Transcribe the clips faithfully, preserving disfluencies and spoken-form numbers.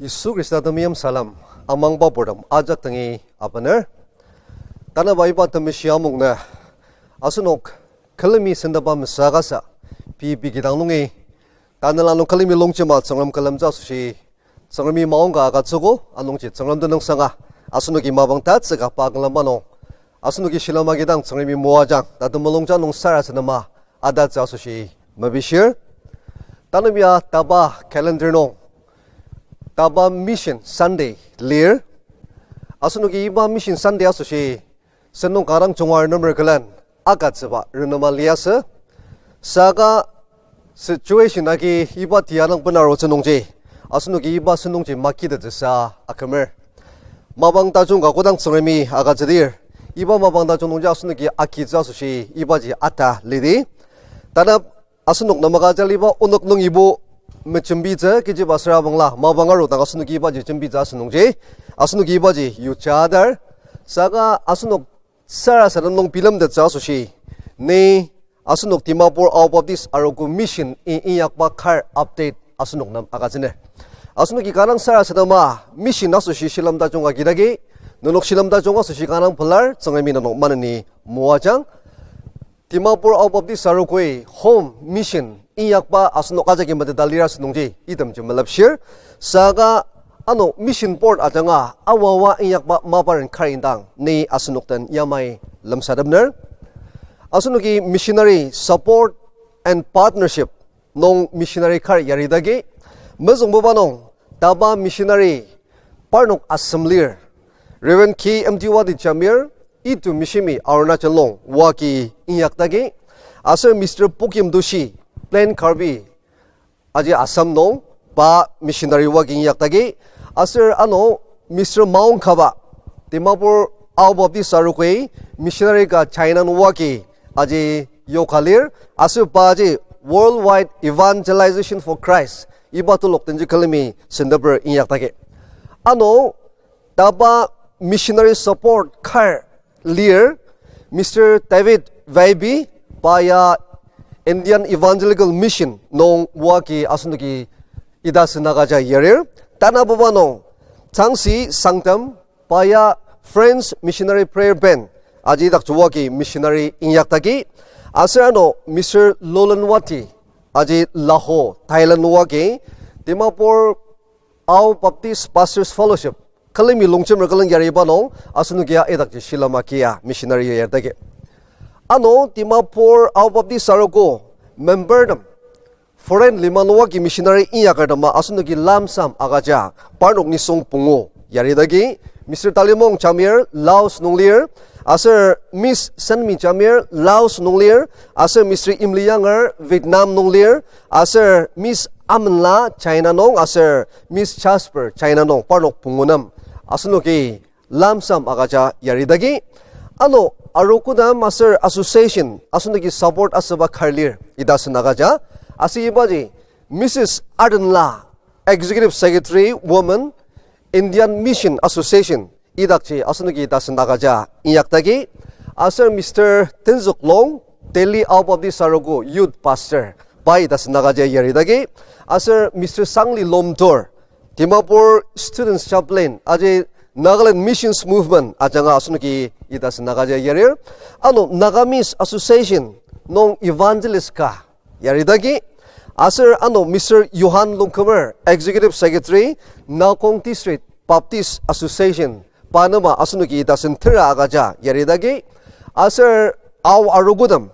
Yisu Khrista temeim salem amangba purtem ajak dangi abener. Tanaba iba temeshi amok nü asenok külemi sendaba mesükasa pei pei kidang nungi tanela nung külemi longjema Tsüngrem külemtsü asoshi Tsüngremi maongka agütsüogo. Anungji Tsüngrem tenüngsanga asenoki mapang tatsüka pa külemba nung asenoki shilem agidang Tsüngremi moajang ta temulungjang nung sarasadema atatsü asoshi mepishir. Tanü ya taba calendar nung taba Mission Sunday lir. Asenoki iba Mission Sunday asoshi sentong kanga jungar numer külen agütsüba renema liasü. Saka situation agi iba tianang benarutsü nungji asenoki iba sentongji makitettsüsa akümer. Mapang tajung ka kodang Tsüngremi agütsüdir, iba mapang tajung nungji asenoki agitsü asoshi ibaji ata lidi. Tanü asenok nem agüja aliba onok nungibo mejembitsü kechiba süra bangla mapang arudang asenoki ibaji jembitsü asünungji asenoki ibaji yuchadar. Saka asenok sarasadem nung bilemtettsü asoshi ni asenok Dimapur Ao Baptist Arogo Mission i inyakba kar update asenok nem agütsüner. Asenoki kanga sarasadema mission asoshi shilem tajung agidagi, nenok shilem tajung asoshi kanga pelar, Tsüngremi nenok maneni moajang. Dimapur Ao Baptist Arogoi home mission inyakba asenok ajaki meteta lir asünungji itemji melepshir. Saka ano mission board ajanga awawa inyakba maparen kar indang ni asenok den yamai lemsatepner. Asenoki missionary support and partnership nung missionary kar yaridagi, mezüngbuba nung taba missionary parnok asem lir, Reverend K M Diwadi Jamir, Itu Mishimi Arunachal nung wagi inyaktagi, aser Mister Pukim Doshi, Plain Karbi, aji Assam nung, pa missionary wagi inyaktagi, aser ano Mister Maung Kaba, Dimapur Ao Baptist Arogoi missionary ka China nung wagi aji yoka lir, aser paji Worldwide Evangelization for Christ iba telok denji külemi senteper inyaktagi. Ano taba missionary support kar lir, Mister David Vaibi, pa ya Indian Evangelical Mission nung wagi asenoki ita sen agüja yarir. Tanabuba nung Changsi Sangtam, pa ya French Missionary Prayer Band, aji idakji wagi missionary inyaktagi. Aser ano Mister Lolan Wati, aji Lahore, Thailand wagi, Dimapur Ao Baptist Pastors Fellowship külemi longjemer külen yariba nung asenokia idakji shilem agia missionary yaridagi. Ano Dimapur Ao Baptist Arogo membertem foreign lima nung wagi missionary inyakertema asenoki lamsam agüja parnok nisung pungu yaridagi, Mister Talimong Jamir Laos nung lir, aser Miss Senmi Jamir Laos nung lir, aser Mister Imli Yanger Vietnam nung lir, aser Miss Amenla China nung, aser Miss Jasper China nung, parnok pungu nem asenoki lamsam agüja yaridagi. Ano arogotem aser association asenoki support asüba kar lir ita sen agüja. Aser ibaji Missus Adenla, Executive Secretary, Women, Indian Mission Association, idakji asenoki ita sen agüja inyaktagi. Aser Mister Tenzüklong, Delhi Ao Baptist Arogo Youth Pastor, pa ita sen agüja yaridagi. Aser Mister Sangli Lomtor, Dimapur Students Chaplain, aji Nagaland Missions Movement ajanga asenoki ita sen agüja yarir. Ano Nagamese Association nung evangelist ka yaridagi. Aser ano Mister Johan Longkumer, Executive Secretary, Nagaon District Baptist Association, pa nem asenoki ita sen tera agüja yaridagi. Aser Ao arogotem,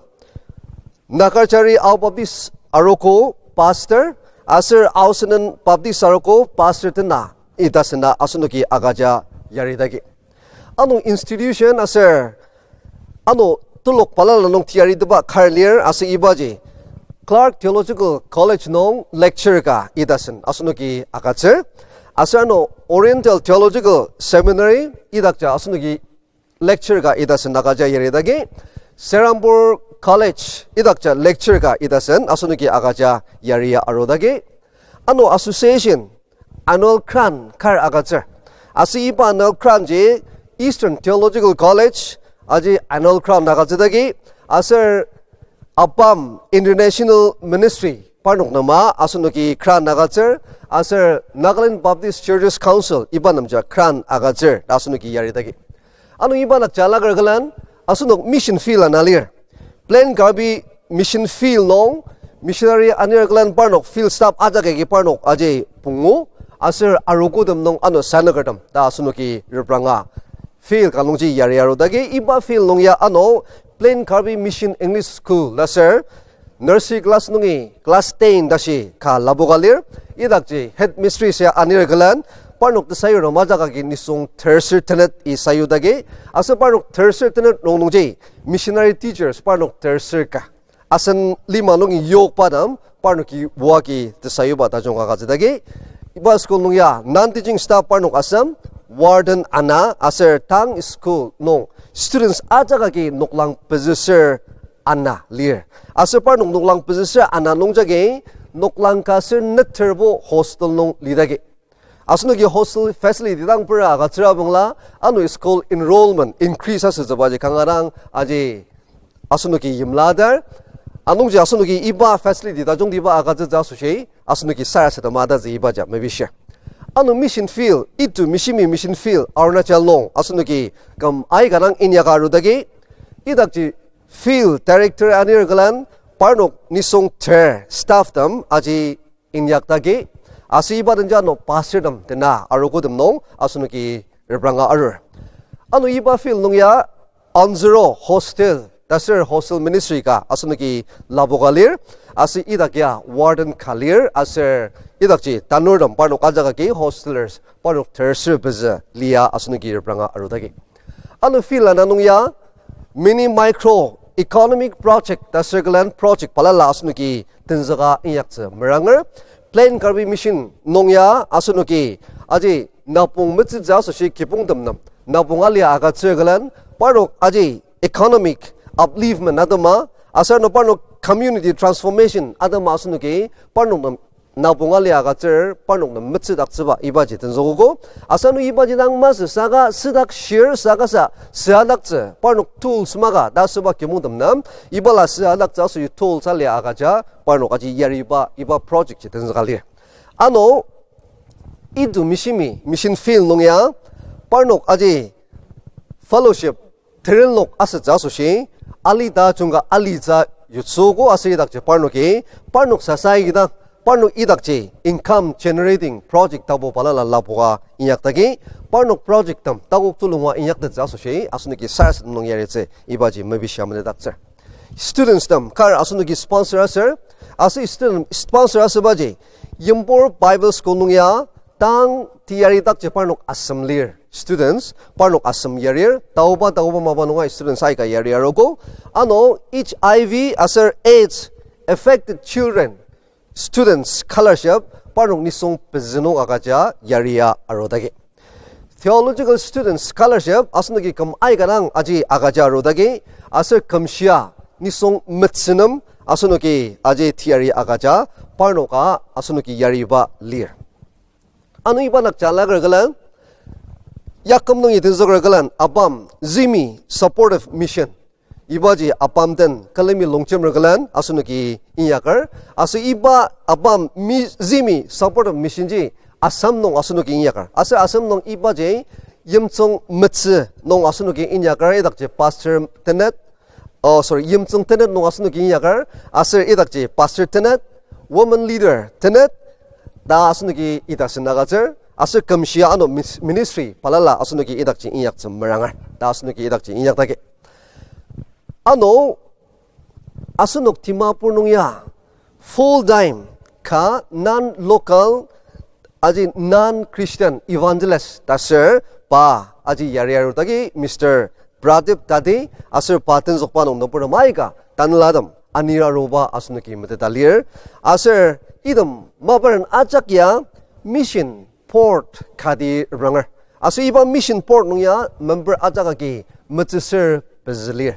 Nagarjari Ao Baptist Arogo Pastor, aser Ao Senden Baptist Arogo Pastor tena ita sena asenoki agüja yaridagi. Ano institution aser ano telok balala nung teyariteba kar lir aser ibaji Clark Theological College nung lecture ka ita sen asenoki agütsür. Aser ano Oriental Theological Seminary idakja asenoki lecture ka ita sen agüja yaridagi, Serampore College idakja lecture ka ita sen asenoki agüja yaria arudagi. Ano association annual grant kar agütsür. Aser iba annual grant ji Eastern Theological College aji annual grant agütsüdagi, aser ABAM International Ministry parnok nem asenoki grant agütsür, aser Nagaland Baptist Churches Council iba nemji grant agütsür ta asenoki yaridagi. Ano iba dak jalager külen, asenok mission field ana lir. Plain Karbi mission field nung, missionary anir külen parnok field staff ajak agi parnok aji pungu, aser arogotem nung ano sanükertem ta asenoki repranga field ka nungji yari arudagi, iba field nung ya ano Plain Karbi Mission English School ta aser nursery class nungi class ten tashi ka lapoka lir. Idakji headmistress ya anir külen, parnok tesayur nung majak agi nisung terser tenet i sayudagi, aser parnok terser tenet nung nungji missionary teachers parnok terser ka asen lima nungi yokba tem parnoki oa agi tesayuba tajung agütsüdagi, iba school nung ya non-teaching staff parnok asem, warden ana, aser tang school nung students ajak agi noklang pezüsür ana lir. Aser parnok noklang pezüsür ana nungjagi noklang ka ser neterbo hostel nung lidagi. Asenoki hostel facility dang pera agütsüra bangla, ano school enrollment increase asütsübaji kanga dang aji asenoki yimladar. Anungji asenoki iba facility tajungtiba agütsütsü asoshi asenoki sarasadema tatsü ibaji mepishir. Ano mission field, Itu Mishimi mission field Arunachal nung asenoki küm aika dang inyaka arudagi, idakji field director anir külen parnok nisung ter staff tem aji inyaktagi, aser iba denja ano pastor tem tena arogotem nung asenoki repranga arur. Ano iba field nung ya Anzuro hostel, ta aser hostel ministry ka asenoki lapoka lir, aser idak ya warden ka lir, aser idakji tanurtem parnok ajak agi hostelers parnok terser pezü lia asenoki repranga arudagi. Ano field ana nung ya mini micro economic project ta aser külen project balala asenoki tenzüka inyaktsü meranger. Plain Karbi Mission nung ya asenoki aji napong metsütsü asoshi kibongtem nem napong alia agütsür külen parnok aji economic upliftment atema, aser ano parnok community transformation atema asenoki parnok nem napong alia agütsür, parnok nem metsüdaktsüba ibaji tenzükogo. Aser ano ibaji dang masü saka südak shir saka sa süadaktsü parnok tools maka ta asüba kibongtem nem ibala süadaktsü asoshi tools alia agüja parnok aji yariba iba project ji tenzüka lir. Ano Itu Mishimi mission field nung ya parnok aji fellowship terenlok asütsü asoshi, ali ta jungka alitsü yutsüogo aser idakji parnoki, parnok sasa idang, parnok idakji income generating project tapu balala lapoka inyaktagi, parnok project tem takok tulunga inyaktettsü asoshi asenoki sarasadem nung yaritsü ibaji mepishia menedaktsür. Students tem kar asenoki sponsor aser, aser student sponsor asübaji, Yimbur Bible School nung ya tang teyaridakji parnok asem lir. Students parnok asem yarir, taoba taoba mapa nunga students aika yari arogo. Ano H I V aser AIDS affected children students scholarship parnok nisung pezü nung agüja yaria arudagi. Theological students scholarship asenoki küm aika dang aji agüja arudagi, aser kümshia nisung metsü nem asenoki aji teyari agüja parnoka asenoki yariba lir. Ano iba dak jalaker külen, yaküm nungi tenzüker külen ABAM, Zimi Supportive Mission. Ibaji ABAM den külemi longjemer külen asenoki inyaker. Aser iba ABAM mi-, Zimi Supportive Mission ji Assam nung asenoki inyaker. Aser Assam nung ibaji yimtsüng metsü nung asenoki inyaker, idakji pastor tenet, oh, sorry, yimtsüng tenet nung asenoki inyaker, aser idakji pastor tenet, woman leader tenet, ta asenoki ita sen agütsür, aser kümshia ano mis-, ministry balala asenoki idakji inyaktsü meranger, ta asenoki idakji inyakdagi. Ano asenok Dimapur nung ya full time ka non-local aji non-Christian evangelist ta aser pa aji yari arudagi Mister Pradip Dade aser pa tenzükba nung nüburtem aika tanelatem anir aruba asenoki meteta lir. Aser item maparen ajak ya mission board kati ranger. Aser iba mission board nung ya member ajak agi metsüsür pezü lir.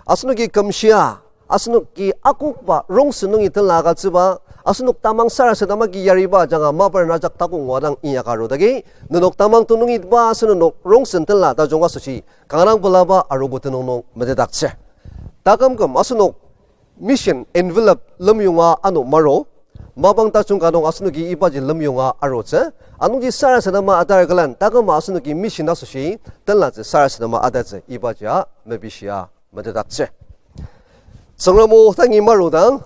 Asenoki kümshia, asenoki akokba rongsen nungi tenla agütsüba, asenok tamang sarasadem agi yariba ajanga maparen ajak takok ngua dang inyaka arudagi, nenok tamang tenungitba aser nenok rongsen tenla tajung asoshi kanga dang pelaba arogo tenüng nung metetdaktsür. Taküm küm asenok mission envelope lemyonga ano maru, Mapang tajung ka nung asenoki ibaji lemyonga arutsü. Anungji sarasadema atar külen taküma asenoki mission asoshi tenlatsü sarasadema atartsü ibaji a mepishia metetdaktsür. Tsüngrem o tangi marudang,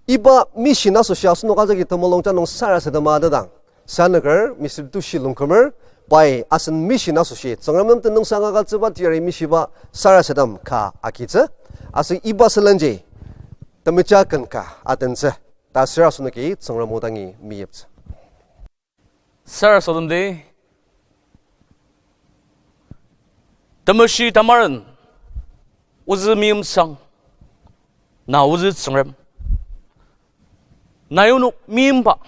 iba mission asoshi asenok ajaki temulungjang nung sarasadema atetdang, sanüker Mister Tushi Longkumer, pai asen mission asoshi Tsüngrem nem tenüngsang agütsüba teyari mishiba sarasadem ka agitsü, aser iba sülenji temeja ken ka atentsü ta sür asenoki Tsüngrem o dangi meyiptsü. Sarasademdi. Temeshi tamaren ozü meimsang, na ozü Tsüngrem. Nai onok meimba,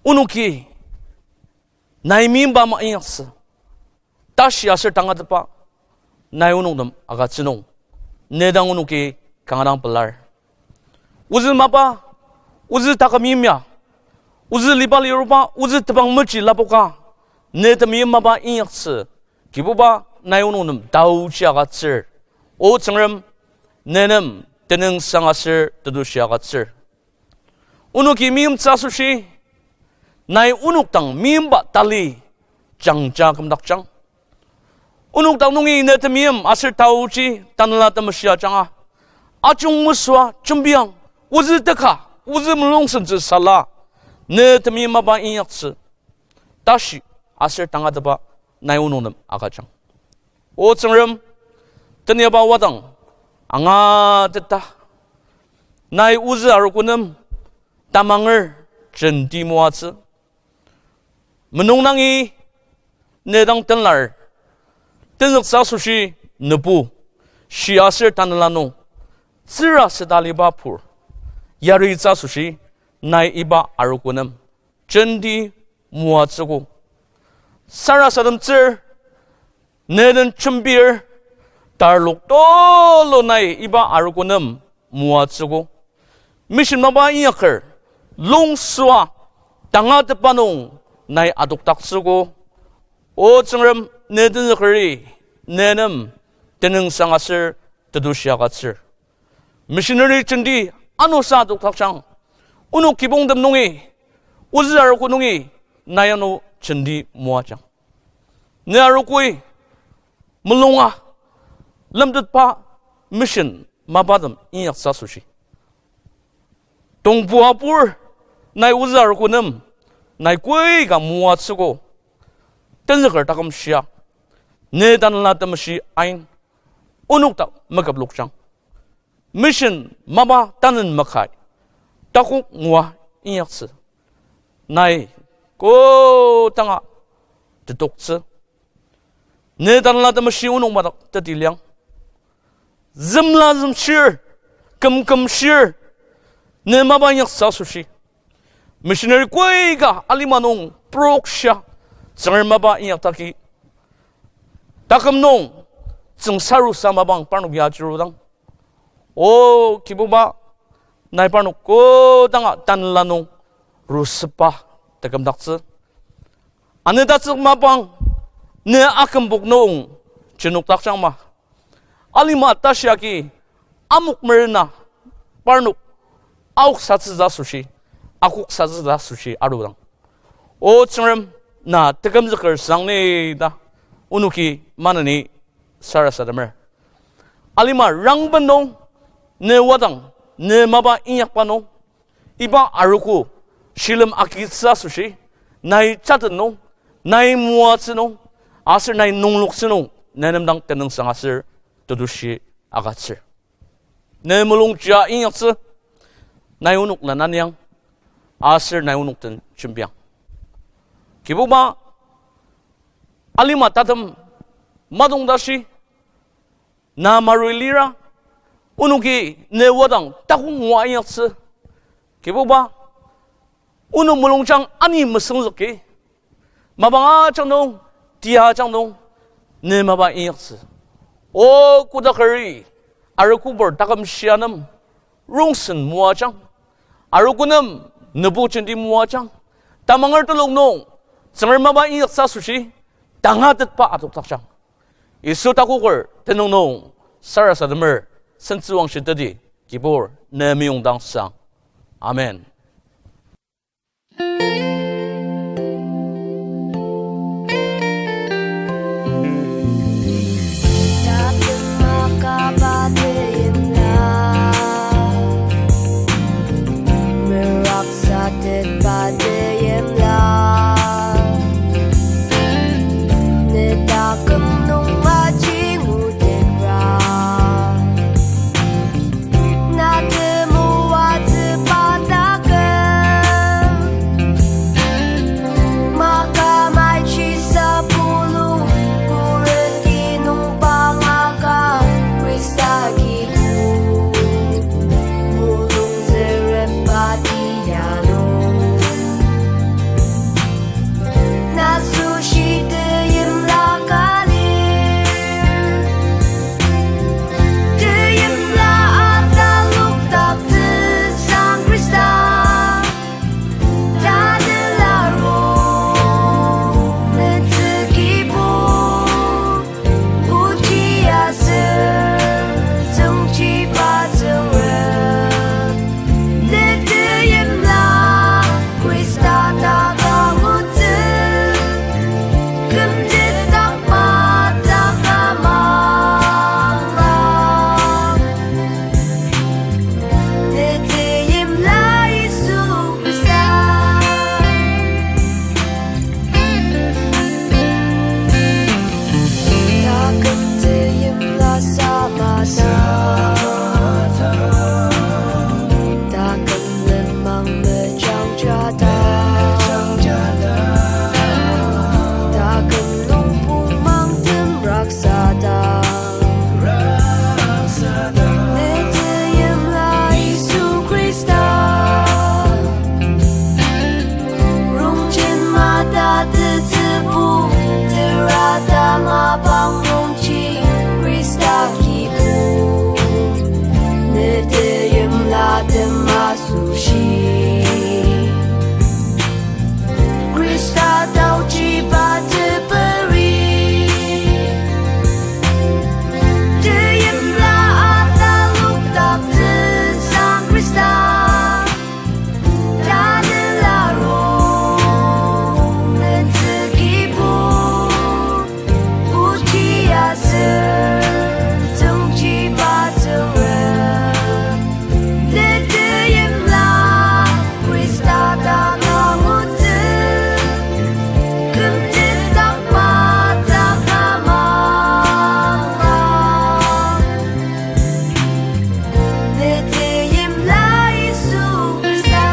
onoki nai meimba ama inyaktsü. Tashi aser tangatetba nai onok nem agütsü nung, ne dang onoki kanga dang pelar. Ozü mapa, ozü taküm yimya, ozü liba liruba, ozü tebang meji lapoka, ne temeim mapa inyaktsü, Kibuba nai onok nem taoji agütsür. O Tsüngrem, ne nem tenüngsang aser tetushi agütsür. Onoki meimtsü asoshi, nai onok dang meimba tali jangja kümdakjang. Onok dang nungi ne temeim aser taoji Tanela Temeshi ajanga ajung mesüa jembiang, ozü teka, ozü mulung sentsü sala, ne temeim mapa inyaktsü. Tashi aser tangatetba nai onok nem agüjang. O Tsüngrem, teniaba wadang angateta, nai ozü arogo nem tamanger jenti moatsü. Menung nangi ne dang tenlar, tenzüktsü asoshi nübu, shi aser tanela nung tsüra süda liba pur yaritsü asoshi nai iba arogo nem jenti moatsüogo. Sarasademtsür, ne den jembir, tarlok tulu nai iba arogo nem moatsüogo. Mission mapa inyaker, longsüa tangatetba nung nai adokdaktsüogo. O Tsüngrem, ne tenzükeri ne nem tenüngsang aser tetushi agütsür. Missionary jenti anosa adokdakjang. Onok kibongtem nungi, ozü arogo nungi, nai ano jenti moajang. Ne arogoi mulunga lemtetba mission mapatem inyaktsü asoshi, tongpua pur nai ozü arogo nem nai koi ka moatsüogo. Tenzüker taküm shia, ne Tanela Temeshi ain onok dak meküplokjang. Mission mapa tanen makai takok ngua inyaktsü, nai kodanga tetoktsü. Ne Tanela Temeshi onok madak teti liang. Zümla zümshir, kümkümshir, ne mapa inyaktsü asoshi, missionary koika alima nung prokshia, Tsüngrem mapa inyaktaki, taküm nung tsüngsarusa mapang parnok ya ajirudang, O Kibuba, nai parnok kodanga tanela nung rusüba tekümdaktsü. Anü tatsük mapang ne akümpok nung jenokdakjangma, alima tashi agi amok merena parnok aoksatsütsü asoshi, akoksatsütsü asoshi arudang, O Tsüngrem, na tekümzüker süang ni ta onoki maneni sarasademer. Alima rangben nung, ne wadang, ne mapa inyakba nung, iba arogo shilem agitsü asoshi, nai jaten nung, nai moatsü nung, aser nai nungloktsü nung ne nem dang tenüngsang aser tetushi agütsür. Ne mulungjia inyaktsü, nai onok lenaniang, aser nai onok den jembiang. Kibuba, alima tatem madong tashi, na marui lira, onoki ne wadang takok ngua inyaktsü. Kibuba, onok mulungjang ani mesüngzüki, mapang ajak nung, tia ajak nung, ne mapa inyaktsü. O kodakeri, arogobur taküm shia nem rongsen moajang, arogo nem nübu jenti moajang, tamanger telok nung Tsüngrem mapa inyaktsü asoshi tangatetba adokdakjang. Yisu takoker tenüng nung sarasademer, sentsüwangshi teti, Kibur, ne meyongdang sang. Amen. Meraksatetba teimla, ne taküm nung maji ngutetba. Na temoatsüba taküm, makamai chisa pulu, kureti nung pangaka Khrista kibu, mulung zeremba tianu. Na asoshi teimla ka lir. Teimla atalokdaktsü sang Khrista, tanela rongnetsü kibu, ochi aser tsüngchiba Tsüngrem, ne teimla Khrista dak angutsü, kümtet dak madak amangla. Ne teimla Yisu Khrista. Taküm teimla samata, taküm lenmang mejangja ta, taküm nung pungmang tem raksata. Ne teimla Yisu Khrista. Rongjen mata tetsübu, terata mapang rongji Khrista kibu. Ne teimla tem asoshi, Khrista taochiba teperi. Teimla atalokdaktsü sang Khrista, tanela rongnetsü kibu, ochi aser tsüngchiba Tsüngrem, ne teimla Khrista dak angutsü, kümtet dak madak amangla. Ne teimla Yisu Khrista.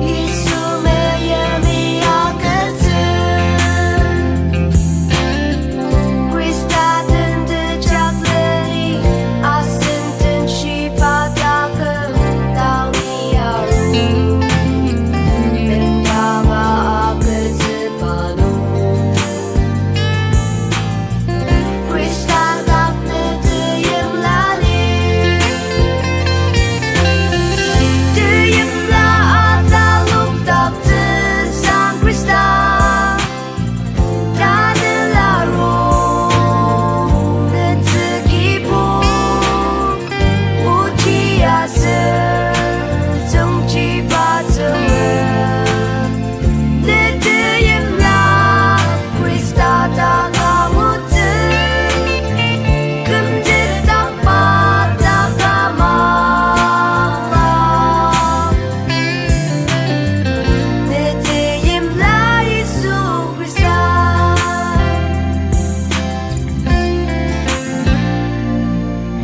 Yisu meyeni agütsü, Khrista den tejakleni, asen den shiba taküm dang ni aru, bendanga agütsüba nung. Khrista dak ne teimla lir. Teimla atalokdaktsü sang Khrista, tanela rongnetsü kibu, ochi aser tsüngchiba Tsüngrem, ne teimla Khrista dak angutsü, kümtet dak madak amangla. Ne teimla Yisu Khrista.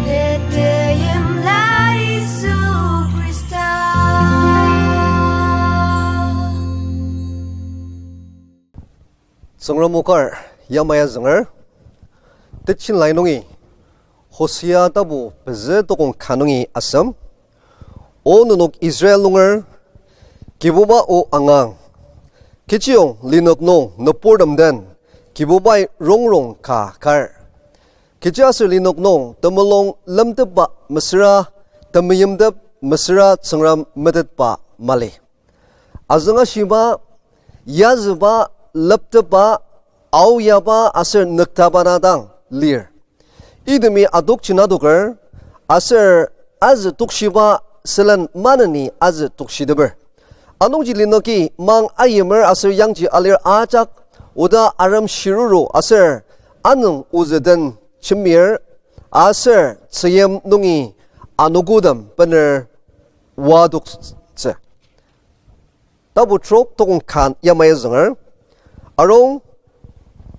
Ne teimla Yisu Khrista. Tsüngrem o kar yamai azünger, teaching lai nungi Hosea tapu pezü tokong ka nungi asem. O nenok Israel nunger, Kibuba o angang. Kechiyong linük nung nüburtem den Kibubai rongrong ka kar. Kechiaser linük nung temulung lemtepba mesüra, temeimtep mesüra Tsüngrem metetba mali. Azüngashiba, yazüba, leptepba, aoyaba aser nüktaba na dang lir. Itemi adokji adoker, aser azü tokshiba sülen maneni azü tokshiteper. Anungji linoki mang ayimer aser yangji alir ajak, oda arem shiruru aser anüng ozü den jembir, aser tzüyim nungi anogotem bener oadoktsü. Tapu trok tokong ka yamai zünger. Arung,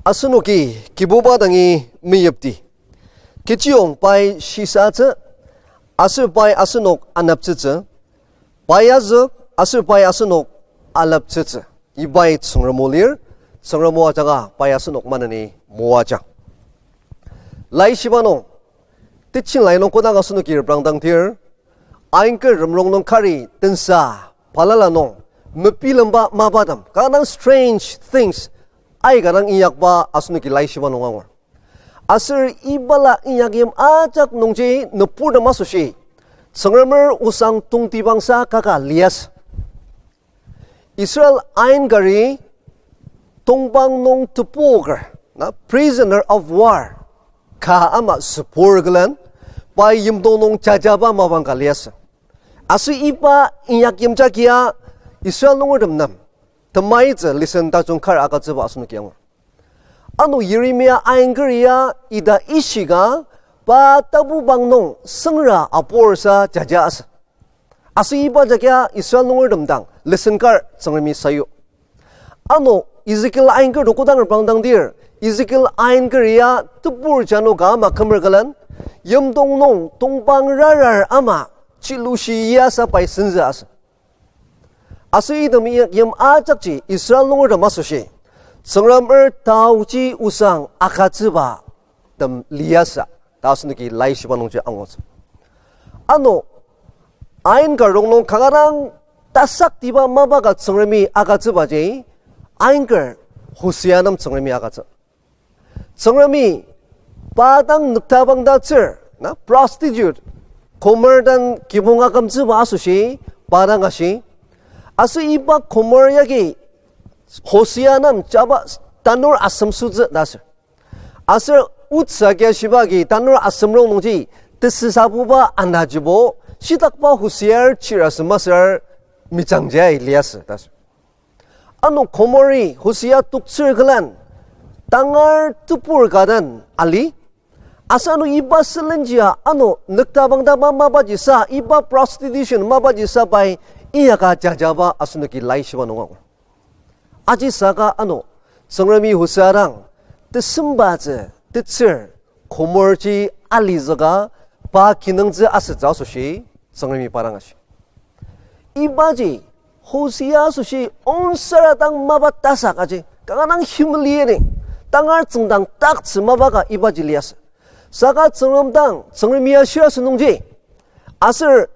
asenoki Kibuba dangi meyipdi. Kechiyong pai shisatsü, aser pai asenok aneptsütsü. Pai azük, aser pai asenok aleptsütsü. Ibai Tsüngrem o lir, Tsüngrem o ajanga pai asenok maneni moajang. Laishiba nung, teaching lai nung kodang asenoki reprangdang tir, ainger remrong nung kari tensa balala nung, mebilemba mapatem, kanga strange things, aika dang inyakba asenoki laishiba nung angur. Aser ibala inyakyim ajak nungji nüburtem asoshi, Tsüngremer osang tongtibangsa kaka liasü. Israel ainkeri tongpang nung tepoker, na, prisoner of war ka ama süpur külen, pai yimdong nung jajaba mapang ka liasü. Aser iba inyakyim jagia Israel nungertem nem temaitsü lesson tajung kar agütsüba asenoki angur. Ano Yeremia ainkeri ya ita ishika, pa tapubang nung süngra aporsa jaja asü. Aser iba jagia Israel nungertem dang lesson kar Tsüngremi sayu. Ano Ezekiel ainker to kodang reprangdang tir, Ezekiel ainkeri ya tebur jano ka ama kümer külen, yimdong nung tongpang rarar ama chilushi yasa pai senzü asü. Aser item i-, yim ajakji Israel nungertem asoshi, Tsüngremer taoji osang agütsüba tem liasü ta asenoki laishiba nungji angutsü. Ano, ainker rongnung kanga dang tasaktiba mapa ka Tsüngremi agütsübaji, ainker Hosea nem Tsüngremi agütsü. Tsüngremi pa dang nüktabangdatsür, na, prostitute, Gomer den kibong akümtsüba asoshi, pa dang ashi. Aser iba Gomer yagi Hosea nem jaba tanur asem sütsü ta asür. Aser otsü agi ashiba agi tanur asem rongnungji tesüsabuba anajibo, shitakba Hosear chir asem aser mijangji liasü ta asür. Ano Gomeri Hosea toktsür külen, tangar tebur ka den ali. Aser ano iba sülenjia ano nüktabangdaba mapaji sa, iba prostitution mapaji sa pai inyaka jajaba asenoki laishiba nung angur. Ajisaka ano, Tsüngremi Hosea dang, tesembatsü, tetsür, Gomerji alizüka, pa kinungtsü asütsü asoshi, Tsüngremi pa dang ashi. Ibaji, Hosea asoshi, onsara dang mapa tasak aji, kanga dang humiliating, tangar tsüngdang taktsü mapa ka ibaji liasü. Saka Tsüngrem dang, Tsüngremi ya shirasü nungji, aser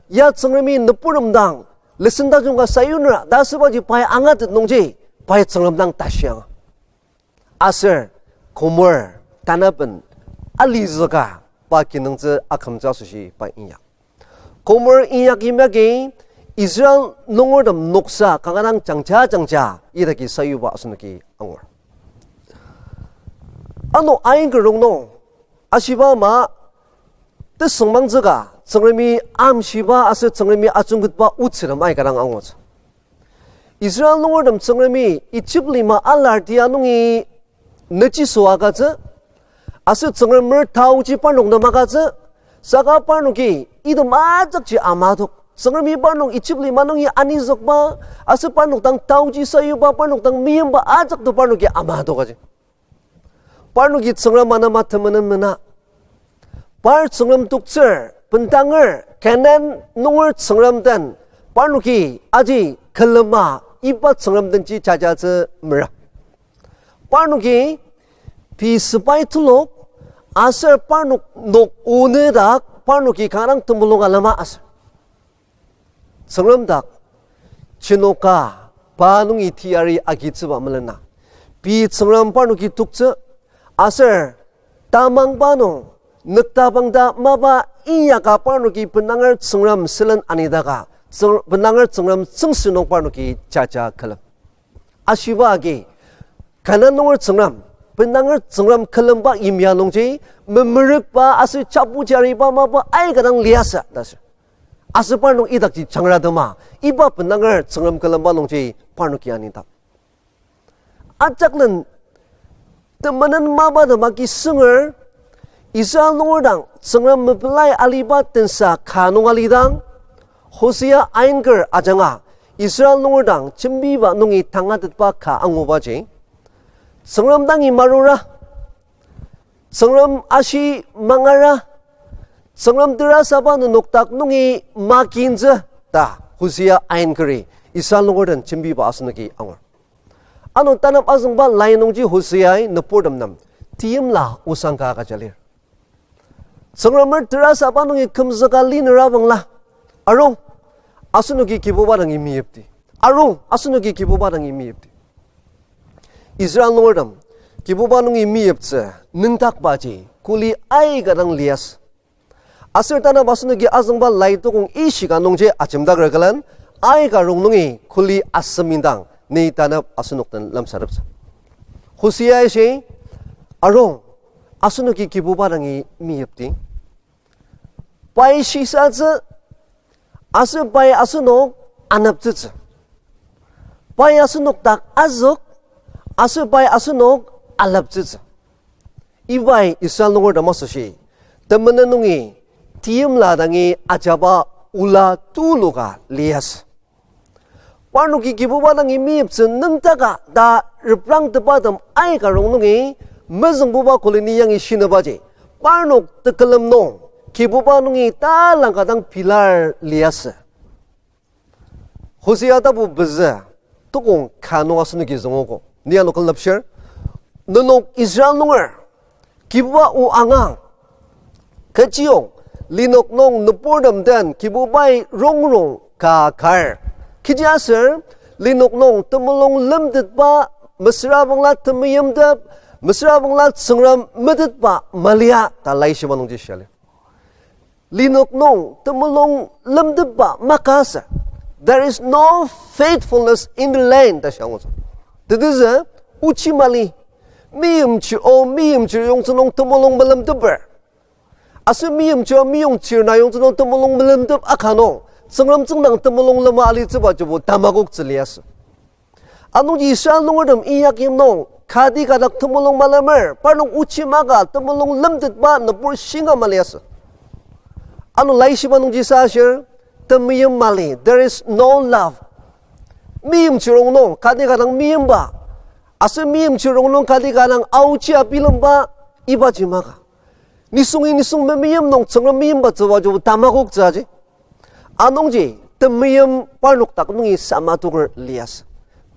ya Tsüngremi nüburtem dang, lesson tajung ka sayunra ta asübaji pai angatet nungji, pai Tsüngrem dang tashiang. Aser Gomer tanaben alizüka pa kinungtsü akümtsü asoshi pa inyak. Gomer inyak yimyaki Israel nungertem noksa kanga dang jangja jangja idaki sayuba asenoki angur. Ano ainker rongnung, ashiba ama, tesüngmangtsüka, Tsüngremi amshiba aser Tsüngremi ajungketba otsütem aika dang angutsü. Israel nungertem Tsüngremi Egypt lima alartia nungi nüchiso agütsü, aser Tsüngremer taoji parnok nem agütsü, saka parnoki item ajakji amadok. Tsüngremi parnok Egypt lima nungi anizükba, aser parnok dang taoji sayuba, parnok dang meimba ajak to parnoki amadok aji. Parnoki Tsüngrem anema temenen mena. Par Tsüngrem toktsür, bendanger, Canaan nunger tsüngrem den, parnoki aji külema iba tsüngrem denji jajatsü mera. Parnoki pei sepai telok, aser parnok nok onü dak, parnoki kanga dang temulung alema aser Tsüngrem dak, jenoka, pa nungi teyari agitsüba melena. pei Tsüngrem parnoki toktsü, aser tamangba nung, nüktabangta mapa inyaka parnoki benanger Tsüngrem sülen anidaka, Tsüng-, benanger Tsüngrem tsüngsü nung parnoki jaja külem. Ashiba agi, Kanan nunger Tsüngrem, benanger Tsüngrem külemba yimya nungji, memerükba aser chapu jariba mapa aika dang liasü ta sür. Aser parnok idakji jangratema, iba benanger Tsüngrem külemba nungji parnoki anidang. Ajaklen temenen mapa temaki sünger, Israel nunger dang Tsüngrem mepelai aliba tensa ka nung alidang, Hosea ainker ajanga, Israel nunger dang jembiba nungi tangatetba ka angubaji, Tsüngrem dangi marura, Tsüngrem ashi mangara, Tsüngrem terasaba nenokdak nungi makintsü ta Hosea ainkeri Israel nunger den jembiba asenoki angur. Ano tanap azüngba lai nungji Hoseai nüburtem nem teimla osang ka agüja lir. Tsüngremer terasaba nungi kümzüka linera bangla, arung, asenoki Kibuba dangi meyipdi. Arung, asenoki Kibuba dangi meyipdi. Israel nungertem Kibuba nungi meyiptsü nüngdakbaji kuli aika dang liasü. Aser tanap asenoki azüngba lai tukong ishika nungji ajemdaker külen, aika rong nungi kuli asem indang ni tanap asenok den lemsateptsü. Hoseai shi, arung, asenoki Kibuba dangi meyipdi. Pai shisatsü, aser pai asenok aneptsütsü. Pai asenok dak azük, aser pai asenok aleptsütsü. Ibai Israel nungertem asoshi temenen nungi teimla dangi ajaba ola tuluka liasü. Parnoki Kibuba dangi meyiptsü nüngdaka ta reprangtepatem aika rong nungi mezüngbuba kuli ni yangi shinebaji, parnok tekülem nung Kibuba nungi talangka dang pilar liasü. Hosea tapu pezü, tukong ka nung asenoki züngogo. Ni ano külem lepshir, nenok Israel nunger, Kibuba o angang, kechiyong, linok nung nüburtem den Kibubai rongrong ka kar. Kechiaser, linok nung temulung lemtetba, mesüra bangla temeimtep, mesüra bangla Tsüngrem metetba malia ta laishiba nungji shia lir. Linok nung temulung lemtetba makasü. There is no faithfulness in the land ta shia angutsü. Tetezü, ochi mali. Meimchir, o meimchir yongtsü nung temulung melemteper, aser meimchir o meimchir na yongtsü nung temulung melemtep aka nung Tsüngrem tsüngdang temulung lema alitsübajibo tamakoktsü liasü. Anungji Israel nungertem inyakyim nung kati ka dak temulung malemer, parnok ochi maka temulung lemtetba nübur shinga maliasü. Ano laishiba nungji sa ashir, temeim mali, there is no love. Meimchir rongnung kati ka dang meimba, aser meimchir rongnung kati ka dang aochia bilemba, ibaji maka. Nisungi nisung memeim nung Tsüngrem meimbatsübajibo tamakoktsü aji. Anungji temeim parnok dak nungi samatoker liasü.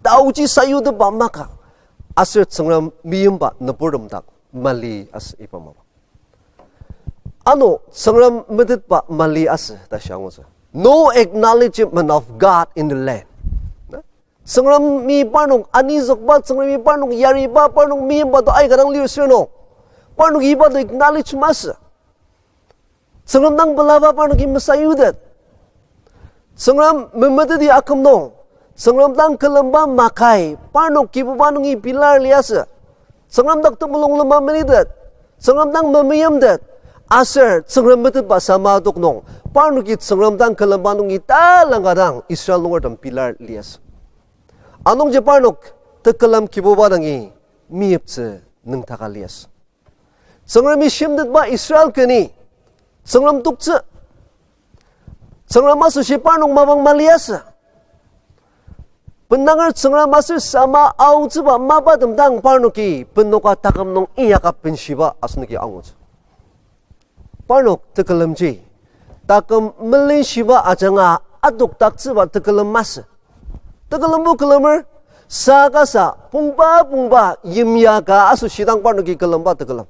Taochi sayutepa maka, aser Tsüngrem meimba nüburtem dak mali asü iba mapa. Ano Tsüngrem metetba mali asü ta shia angutsü. No acknowledgement of God in the land. Tsüngremi parnok anizükba, Tsüngremi parnok yariba, parnok meimba to aika dang lir sür nung, parnok iba to acknowledge masü. Tsüngrem dang pelaba parnoki mesayutet. Tsüngrem memeteti aküm nung, Tsüngrem dang külemba makai parnok Kibuba nungi pilar liasü. Tsüngrem dak temulung lema menitet, Tsüngrem dang memeimtet, aser Tsüngrem metetba sama adok nung, parnoki Tsüngrem dang külemba nungi talangka dang Israel nungertem pilar liasü. Anungji parnok tekülem Kibuba dangi meyiptsü nüngdaka liasü. Tsüngremi shimtetba Israel keni, Tsüngrem toktsü, Tsüngrem asoshi parnok mapang maliasü. Benanger Tsüngrem aser sama aotsüba mapatem dang parnoki benoka taküm nung inyaka benshiba asenoki angutsü. Parnok tekülemji taküm melenshiba ajanga adokdaktsüba tekülem masü. Tekelembo külemer, sa kasa pongba pongba yimya ka asoshi dang parnoki külemba tekülem.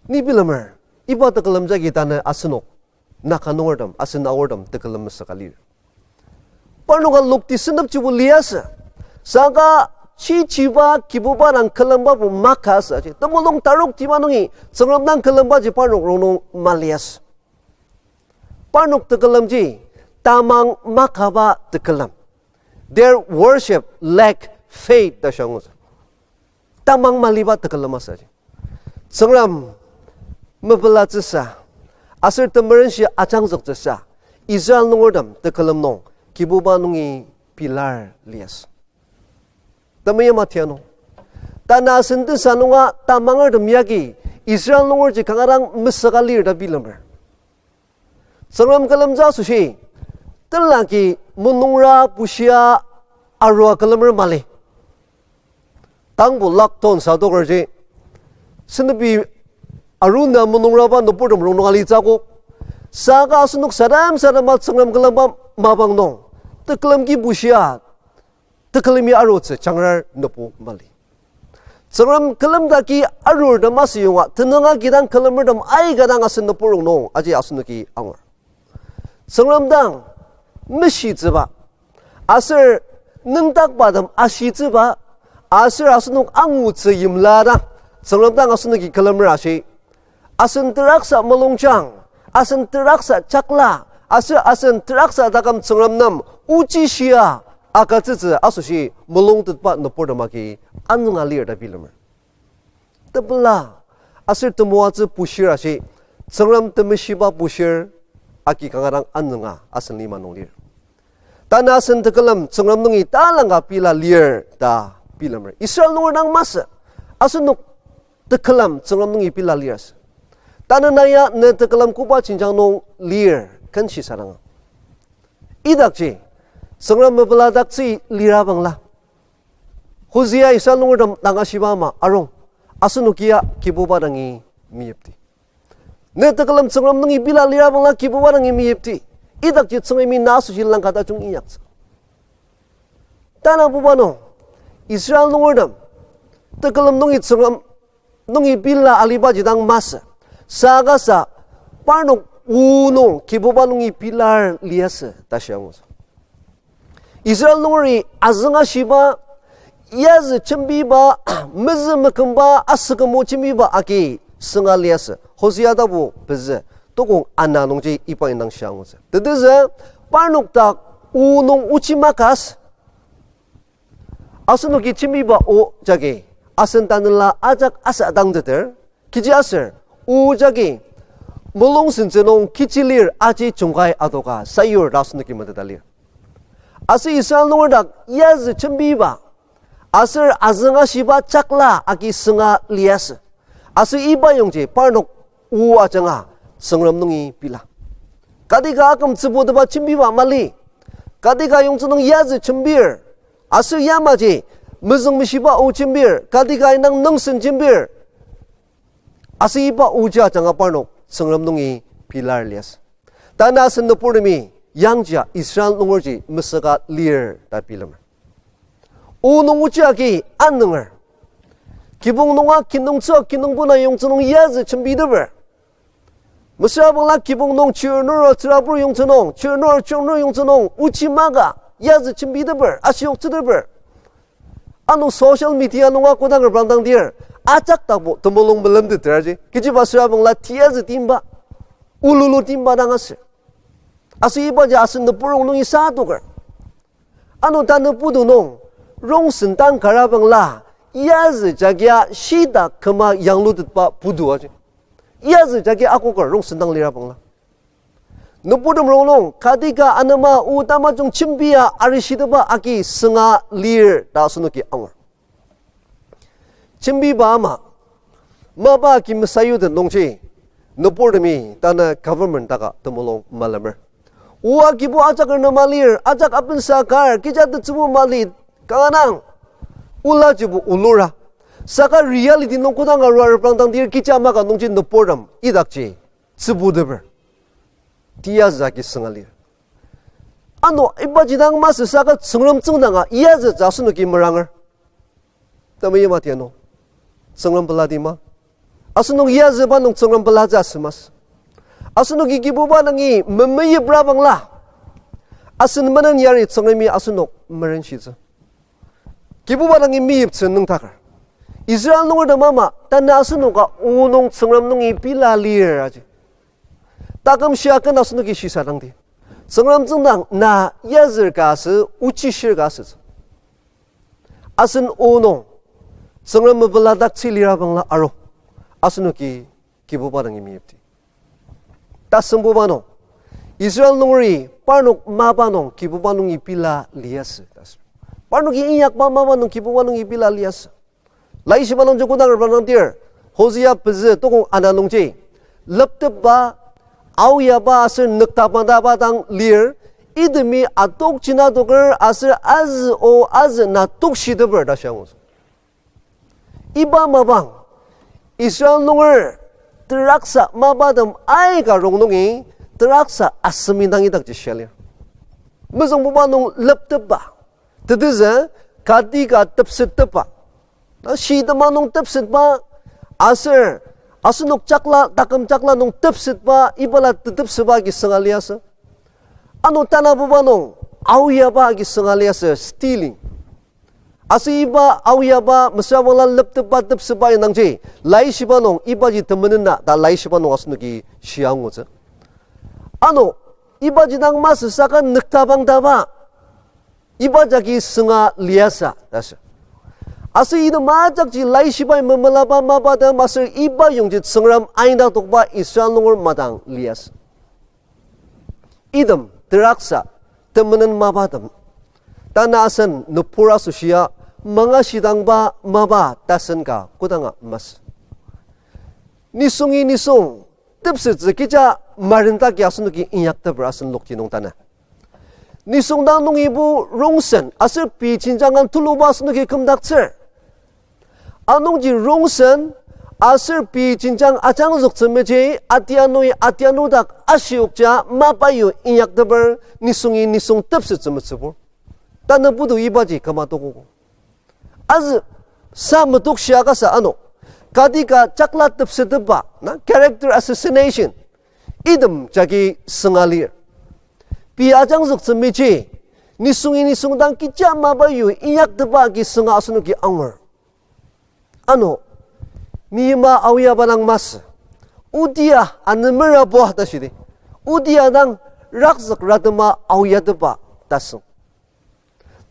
Ni bilemer, iba tekülem jagi tanü asenok Naga nungertem asen aortem tekülem mesüka lir. Parnoka lokti senepjibo liasü. Saka shichiba Kibuba dang külemba bo maka asü aji. Temulung tarok tiba nungi Tsüngrem dang külembaji parnok rongnung maliasü. Parnok tekülemji tamang makaba tekülem. Their worship lack faith ta shia angutsü. Tamang maliba tekülem asü aji. Tsüngrem mepelatsüsa, aser temerenshi ajangzüktsüsa, Israel nungertem tekülem nung Kibuba nungi pilar liasü. Temeim atianu, tanü asen tensa nunga tamangertem yagi Israel nungerji kanga dang mesüka lir ta bilemer. Tsüngrem külemtsü asoshi, tenlaki menungra bushia arua külemer mali. Tangbo lockdown sadokerji, senepi aruna menungraba nüburtem rongnung alitsü akok. Saka asenok sadam sadama Tsüngrem külemba mapang nung, tekülem ki bushia, tekülemi arutsü jangrar nübu mali. Tsüngrem külemdaki arurtem asüyonga tenüng agi dang külemertem aika dang asen nübu rongnung aji asenoki angur. Tsüngrem dang meshitsüba, aser nüngdakbatem ashitsüba, aser asenok angutsü yimla dang, Tsüngrem dang asenoki külemer ashi. Asen teraksa mulungjang, asen teraksa chakla, aser asen teraksa taküm Tsüngrem nem ochishia agütsütsü asoshi mulungtetba nüburtem agi anünga lir ta bilemer. Tepela aser temoatsü bushir ashi, Tsüngrem temeshiba bushir agi kanga dang anünga asen lima nung lir. Tanü asen tekülem Tsüngrem nungi talangka pila lir ta bilemer. Israel nunger dang masü, asenok tekülem Tsüngrem nungi pila lir asü. Tanü na ya ne tekülem koba jenjang nung lir, ken shisadanga. Idakji, Tsüngrem mepeladaktsü lira bangla, Hosea Israel nungertem dang ashiba ama arung, asenokia Kibuba dangi meyipti. Ne tekülem Tsüngrem nungi pila lira bangla Kibuba dangi meyipti. Idakji Tsüngremi na asoshi langka tajung inyaktsü. Tanabuba nung, Israel nungertem tekülem nungi Tsüngrem nungi pila alibaji dang masü. Saka sa parnok o nung Kibuba nungi pilar liasü ta shia angutsü. Israel nungeri azünga shiba, yazü jembiba, mezü mekümba, asükümo jembiba agi sünga liasü. Hosea tapu pezü, tokong ana nungji iba indang shia angutsü. Tetezü, parnok dak o nung ochi makasü. Asenoki jembiba o jagi asen tanela ajak asadangteter, kechi aser o jagi mulung sentsü nung kechi lir aji jungkai adoka sayur ta asenoki meteta lir. Aser Israel nunger dak yazü jembiba aser azünga shiba chakla agi sünga liasü. Aser iba yongji parnok o ajanga Tsüngrem nungi pila. Kadika aküm tsübutepa jembiba mali. Kadika yongtsü nung yazü jembir. Aser yamaji mezüngmeshiba o jembir. Kadika indang nüngsen jembir. Aser iba oji ajanga parnok Tsüngrem nungi pilar liasü. Tanü asen nüburtemi yangjia Israel nungerji mesüka lir ta bilemer. O nung ochi agi anünger. Kibong nunga kinungtsü kinungpuna yongtsü nung yazü jembiteper. Mesüra bangla kibong nung chirnura tsürabur yongtsü nung, chirnur chirnur yongtsü nung ochi maka yazü jembiteper, ashiyoktsüteper. Ano social media nunga kodang reprangdangdir, ajak takbo temulung melemteter aji. Kechiba süra bangla tiyazü timba, ululu timba dang aser. Aser ibaji asen nübur rongnungi sa adoker. Ano tanü putu nung, rongsen dang kara bangla, yazü jagia shita küma yanglutetba putu aji. Yazü jagi akoker rongsen dang lira bangla. Nüburtem rongnung, kadika anema o tamajung jembia arishiteba agi sünga lir ta asenoki angur. Jembiba ama, mapa agi mesayutet nungji, nüburtemi tanü government daka temulung malemer. O agibo ajak renema lir, ajak apensa kar, kecha tetsübu mali, kanga dang olajibo olura. Saka reality nung kodang arua reprangdangdir kecha maka nungji nüburtem idakji tsübuteper. Tiyazü agi sünga lir. Ano ibaji dang masü saka Tsüngrem tsüngdanga yazütsü asenoki meranger. Temeim atianu, Tsüngrem pelati ma? Asenok yazüba nung Tsüngrem pelatsü asü masü. Asenoki Kibuba dangi memeyipra bangla, asen menen yari Tsüngremi asenok merenshitsü. Kibuba dangi meyiptsü nüngdaker. Israel nungertem ama, tanü asenoka o nung Tsüngrem nungi pila lir aji. Taküm shia ken asenoki shisadangdi. Tsüngrem tsüngdang na yazür ka asü, ochishir ka asütsü. Asen o nung, Tsüngrem mepela daktsü lira bangla aru, asenoki Kibuba dangi meyipdi. Tasembuba nung, Israel nungeri parnok mapa nung Kibuba nungi pila liasü ta asür. Parnoki inyakba mapa nung Kibuba nungi pila liasü. Laishiba nungji kodang reprangdir, Hosea pezü tokong ana nungji, leptepba, aoyaba aser nüktabangdaba dang lir, itemi atokjina toker aser azü o azü na tokshiteper ta shia angutsü. Iba mapang, Israel nunger teraksa mapatem aika rongnungi teraksa asem indang idakji shia lir. Mezüngbuba nung leptepba, tetezü kati ka tepsettepba, na shitema nung tepsetba, aser asenok jakla, taküm jakla nung tepsetba, ibala tetepseba agi sünga liasü. Ano tanabuba nung aoyaba agi sünga liasü, stealing. Aser iba aoyaba mesüra bangla leptepba tepsetba indangji, laishiba nung ibaji temenena ta laishiba nung asenoki shia angutsü. Ano, ibaji dang masü saka nüktabangdaba, iba jagi sünga liasü ta asür. Aser item ajakji laishibai memelaba mapatem aser iba yongji Tsüngrem aina tokba Israel nunger madang liasü. Item teraksa temenen mapatem, tanü asen nübur asoshia mangashidangba mapa tasen ka kodanga masü. Nisungi nisung tepsettsü kecha marendaki asenoki inyakteper asen lokti nung tanü. Nisung dang nungibo rongsen aser pei jenjang an tuluba asenoki kümdaktsür. Anungji rongsen aser pei jenjang ajangzüktsü meji atianui atianu dak ashiokja mapayu inyakteper nisungi nisung tepsettsü metsübur. Tanü putu ibaji küma tokogo. Azü sa metokshia kasa ano, kati ka jakla tepsetepba, na, character assassination, item jagi sünga lir. Pei ajangzüktsü meji, nisungi nisung dang kecha mapayu inyaktepa agi sünga asenoki angur. Ano, meyima aoyaba dang masü, odia anemerabo ta shidi, odia dang rakzük ratema aoyatepa tasüng.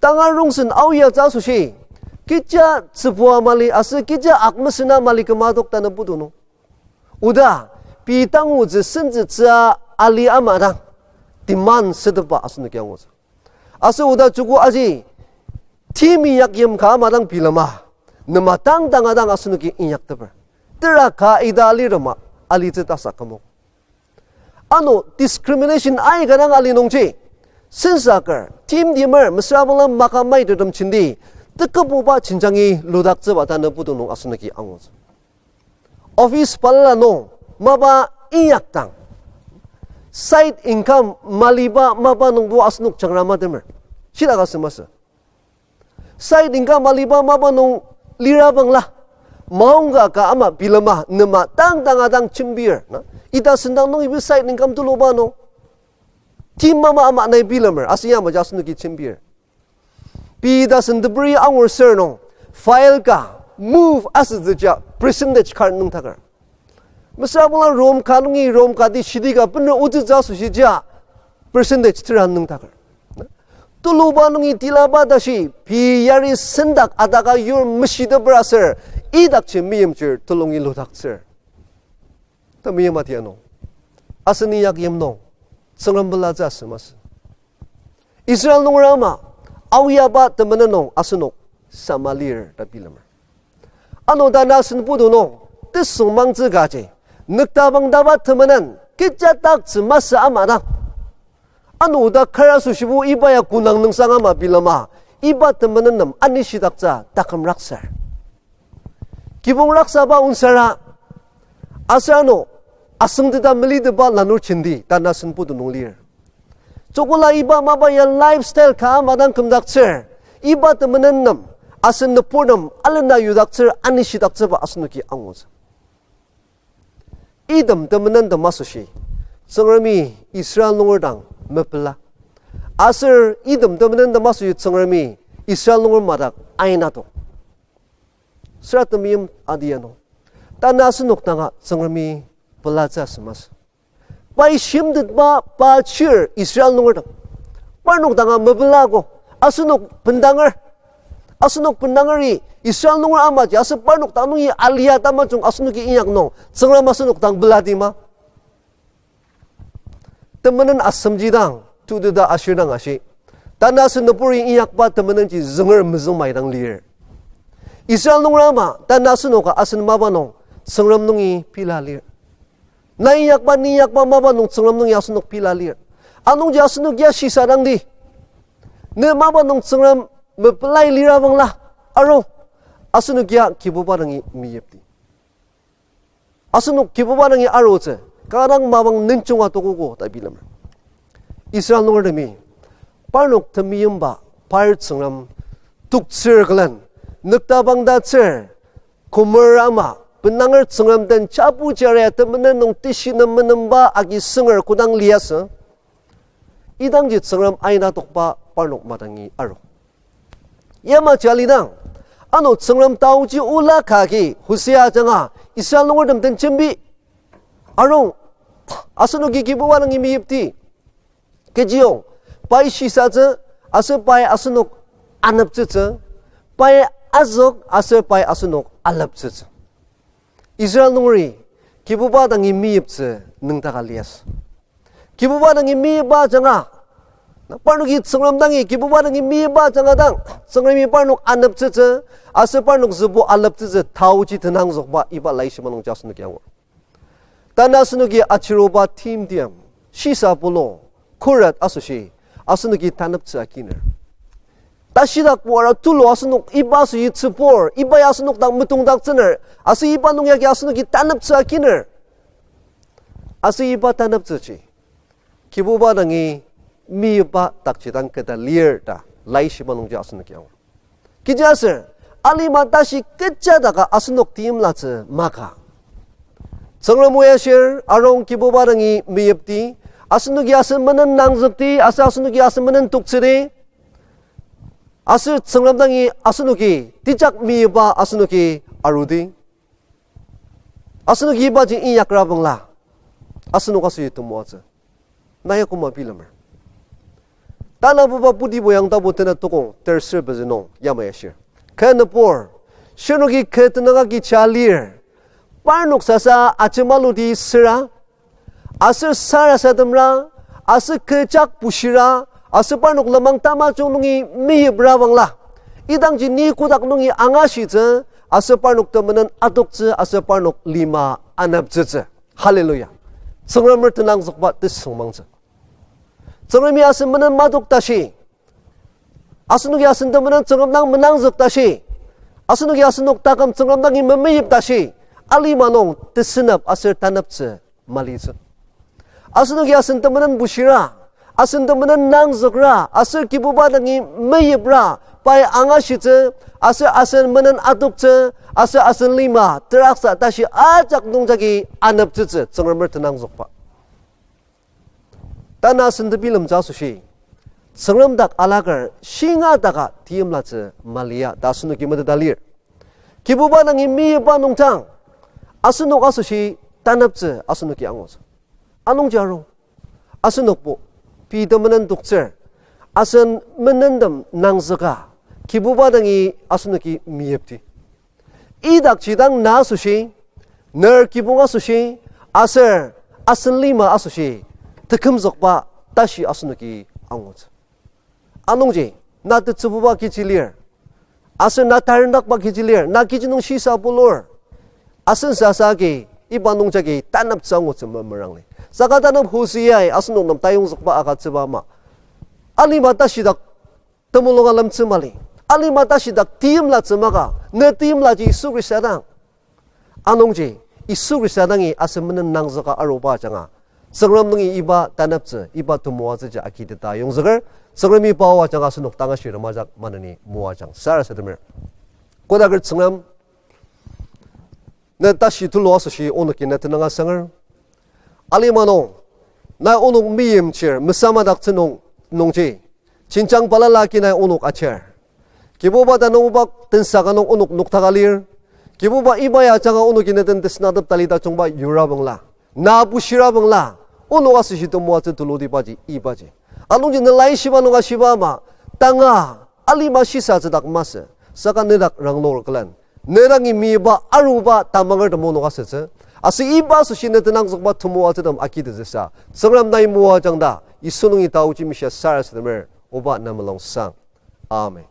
Tanga rongsen aoyatsü asoshi, kecha tsübua mali aser kecha akmesena mali küma adok tanü putu nung. Oda, pei tangutsü sentsütsüa ali ama dang, demand sütepa asenoki angutsü. Aser oda joko aji, temi yakyim ka ama dang bilema, nema tang tanga dang asenoki inyakteper. Tera ka ita alirema, alitsü tasa kümok. Ano discrimination aika dang ali nungji, sensaker, timtimer, mesüra bangla maka maitetem jenti, tekübuba jenjangi ludaktsüba tanü putu nung asenoki angutsü. Office balala nung mapa inyakdang, side income maliba mapa nungbo asenok jangra matemer. Shidaka sü masü. Side income maliba mapa nung lira bangla, maongka ka ama bilema nema tang tanga dang jembir, na? Ita sendang nungibo side income tuluba nung, tim ama ama nai bilemer, aser yamaji asenoki jembir. Pei ita sendebri angur ser nung, file ka move asütsüja percentage kar nüngdaker. Mesüra bangla room ka nungi room kati shidi ka bener otsütsü asoshija percentage tera nüngdaker. Tuluba nungi tilaba tashi pei yari sendak ataka yur meshiteper aser, idakji meimchir tulungi ludaktsür. Ta meim atianu, asen inyak yim nung, Tsüngrem pelatsü asü masü. Israel nunger ama, aoyaba temenen nung asenok sama lir ta bilemer. Ano tanü asen putu nung, tesüngmangtsü kaji, nüktabangdaba temenen, kecha taktsü masü ama dang. Ano oda kar asoshibo iba ya konang nüngsang ama bilema, iba temenen nem anishidaktsü taküm rakser. Kibong raksaba onsara, aser ano asüngteta meliteba lanur jenti tanü asen putu nung lir. Jokola iba mapa ya lifestyle ka ama dang kümdaktsür, iba temenen nem, asen nübur nem alena yudaktsür anishidaktsüba asenoki angutsü. Item temenentem asoshi, Tsüngremi Israel nunger dang mepela. Aser item temenentem asoshi Tsüngremi Israel nunger madak aina tok. Süra temeim adianu. Tanü asenok danga Tsüngremi pelatsü asü masü. Pai shimtetba pa chir Israel nungertem. Parnok danga mepelago. Asenok bendanger. Asenok bendangeri Israel nunger amaji aser parnok dang nungi alia tamajung asenoki inyak nung Tsüngrem asenok dang pelati ma. Temenen asemji dang, tuteta ashir dang ashi. Tanü asen nüburi inyakba temenenji zünger mezüngmai dang lir. Israel nunger ama, tanü asenoka asen mapa nung Tsüngrem nungi pila lir. Na inyakba, ni inyakba mapa nung Tsüngrem nungi asenok pila lir. Anungji asenok ya shisadangdi. Ne mapa nung Tsüngrem mepelai lira bangla, aru, asenok ya Kibuba dangi meyipdi. Asenok Kibuba dangi arutsü, kanga dang mapang nenjunga tokogo ta bilemer. Israel nungertemi, parnok temeimba, par Tsüngrem, toktsür külen, nüktabangdatsür, kümer ama, bendanger Tsüngrem den chapu jaria temenen nung teshi nem menemba agi sünger kodang liasü. Idangji Tsüngrem aina tokba parnok madangi aru. Yamaji alidang, ano Tsüngrem taoji ola ka agi Hosea ajanga Israel nungertem den jembi. Arung, asenoki Kibuba dangi meyipdi. Kechiyong, pai shisatsü, aser pai asenok aneptsütsü, pai azük aser pai asenok aleptsütsü. Israel nungeri, Kibuba dangi meyiptsü nüngdaka liasü. Kibuba dangi meyipa ajanga, na parnoki Tsüngrem dangi Kibuba dangi meyipa ajanga dang, Tsüngremi parnok aneptsütsü, aser parnok zübo aleptsütsü taoji tenangzükba iba laishiba nungji asenoki angur. Tanü asenoki achiruba timtiam, shisa pulu, khuret asoshi, asenoki taneptsü akiner. Tashidak puara tulu asenok iba asoshi tsübur, iba ya asenok dang metongdaktsüner, aser iba nung yagi asenoki taneptsü akiner. Aser iba taneptsüji Kibuba dangi meyipa dakji dang keta lir ta laishiba nungji asenoki angur. Kechiaser, alima tashi kecha daka asenok teimlatsü maka. Tsüngrem o ashir, arung Kibuba dangi meyipdi, asenoki asen menen nangzükdi, aser asenoki asen menen toktsüdi, aser Tsüngrem dangi asenoki tejak meyipa asenoki arudi. Asenoki ibaji inyakra bangla, asenok asoshi temoatsü. Na ya koma bilemer. Tanabuba Putibo yang tapu tenet tukong terser pezü nung yamai ashir. Kü nübur, shirnoki kü tenüng agi ja lir. Parnok sasa ajemaluti süra, aser sarasademra, aser kü jak bushira, aser parnok lenmang tamajung nungi meyipra bangla, idangji ni kotak nungi angashitsü, aser parnok temenen adoktsü, aser parnok lima aneptsütsü. Hallelujah. Tsüngremer tenangzükba tesüngmangtsü. Tsüngremi asen menen madok tashi, asenoki asen temenen Tsüngrem dang menangzük tashi, asenoki asenok taküm Tsüngrem dangi memeyip tashi, alima nung tesünep aser taneptsü malitsü. Asenoki asen temenen bushira, asen temenen nangzükra, aser Kibuba dangi meyipra, pai angashitsü, aser asen menen adoktsü, aser asen lima teraksa tashi ajak nungjagi aneptsütsü Tsüngremer tenangzükba. Tanü asen tebilemtsü asoshi, Tsüngrem dak alaker shinga daka teimlatsü malia ta asenoki meteta lir. Kibuba dangi meyipa nungdang, asenok asoshi taneptsü asenoki angutsü. Anungji aru, asenokbo pei temenen toktsür, asen menentem nangzüka, Kibuba dangi asenoki meyipdi. Idakji dang na asoshi, ner kibong asoshi, aser asen lima asoshi, tekümzükba tashi asenoki angutsü. Anungji, na tetsübuba kechi lir, aser na tarendakba kechi lir, na kechi nung shisa pulur, asen sasa agi iba nungjagi taneptsü angutsü memerangli. Saka tanep Hoseai asenok nem tayongzükba agütsüba ama, alima tashidak temulung alemtsü mali. Alima tashidak teimlatsü maka, ne teimlaji Yisu Khrista dang. Anungji, Yisu Khrista dangi asen menen nangzüka aruba ajanga, Tsüngrem nungi iba taneptsü, iba temoatsüji agiteta yongzüker, Tsüngremi pa o ajanga asenok tang ashirem ajak maneni moajang sarasademer. Kodaker Tsüngrem, ne tashi tulu asoshi onoki ne tenüng asanger. Alima nung, nai onok meimchir mesamadaktsü nung, nungji, jenjang balala agi nai onok achir. Kibuba, tanü oba tensa ka nung onok noktaka lir. Kibuba, iba ya ajanga onoki ne den tesünatep talita jungba yurabangla, na bushirabangla, onok asoshi temoatsü tulutibaji ibaji. Anungji ne laishiba nung ashiba ama, tanga alima shisatsü dak masü, saka ne dak rangloker külen, ne dangi miba aruba tamangertem onok asütsü, aser iba asoshi ne tenangzükba temoatsütem agitetsüsa, Tsüngrem nai moajangda Yisu nungi taoji mishia sarasademer, oba ne mulung sang. Amen.